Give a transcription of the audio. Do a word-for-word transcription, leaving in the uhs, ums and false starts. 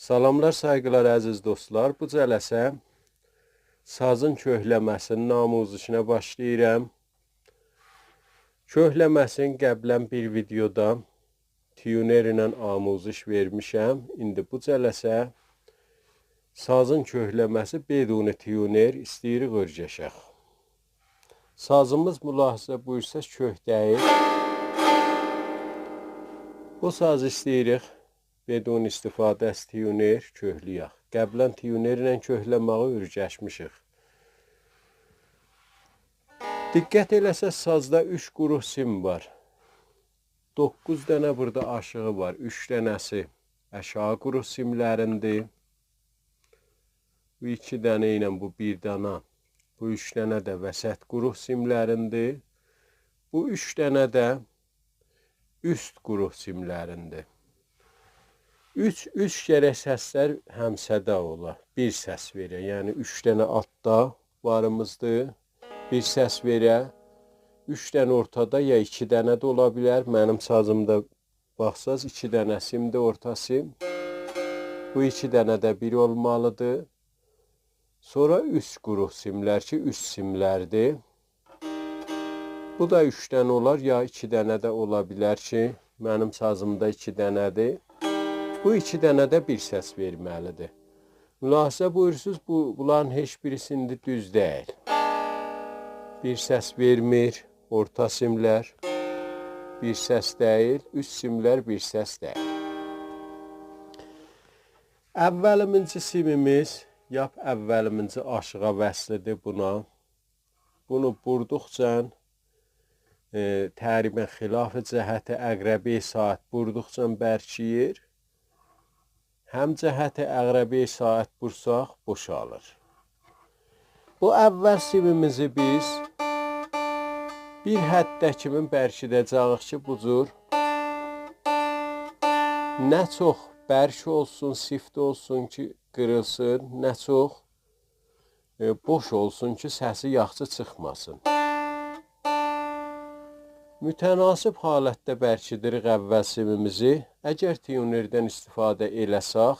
سلاملار، سایغیلار، عزیز دوستلار. بو جلسه سازین کؤکله‌مه‌سینین آموزشینه باشلاییرام. کؤکله‌مه‌سینی قبلاً بیر ویدئودا تیونر ایله آموزش وئرمیشم. ایندی بو جلسه سازین کؤکله‌مه‌سی بدون تیونر ایسته‌ییریک اؤرگشک. سازیمیز، ملاحظه بویورساز، کؤک دئییل. بو سازی ایسته‌ییریک بدون استفاده از تیونر کؤکله‌یک. قبلاً تیونر ایله کؤکله‌مه‌یی اؤرگشمیشیک. دقت ائله‌سز، سازدا اوچ گروه سیم وار. دوققوز دنه بورادا آشیغی وار. اوچ دنه‌سی آشاغی گروه سیملریندیر. بو ایکی دنه ایله بو بیر دنه، بو اوچ دنه ده وسط گروه سیملریندیر. بو اوچ دنه ده اوست گروه سیملریندیر. اوچ، اوچ گرک سسلر هم‌صدا اولا، بیر سس وئره. یعنی اوچ دنه آلتدا واریمیزدیر، بیر سس وئره. اوچ دنه اورتادا، یا ایکی دنه ده اولا بیلر. منیم سازیمدا باخساز، ایکی دنه سیمدیر، اورتا سیم. بو ایکی دنه ده بیر اولمالیدیر. سونرا اوست گروه سیملر کی، اوست سیملردیر. بو دا اوچ دنه اولار، یا ایکی دنه ده اولا بیلر کی، منیم سازیمدا ایکی دنه‌دیر. بو ایکی دنه ده بیر سس وئرمه‌لیدیر. ملاحظه بویورسوز، بو، بونلارین هئچ بیریسی ایندی دوز دئییل. بیر سس وئرمیر، اورتا سیملر بیر سس دئییل، اوست سیملر بیر سس دئییل. اوّلیمینجی سیمیمیز، لاپ اوّلیمینجی آشیغا وصلیدیر بونا. بونو بوردوقجا، ائ، تقریباً خلاف جهت عقربه ساعت بوردوقجا برکییر. هم جهت عقربه ساعت بورساق بوشالیر. بو اوّل سیمیمیزی بیز بیر حدّه کیمی برکیده‌جه‌ییک کی، بو جور نه چوخ برک اولسون، سفت اولسون کی، قیریلسین، نه چوخ ائ، بوش اولسون کی، سسی یاخشی چیخماسین. متناسب حالتده برکیدیریک اوّل سیمیمیزی. اگر تیونردن استفاده ائله‌سک،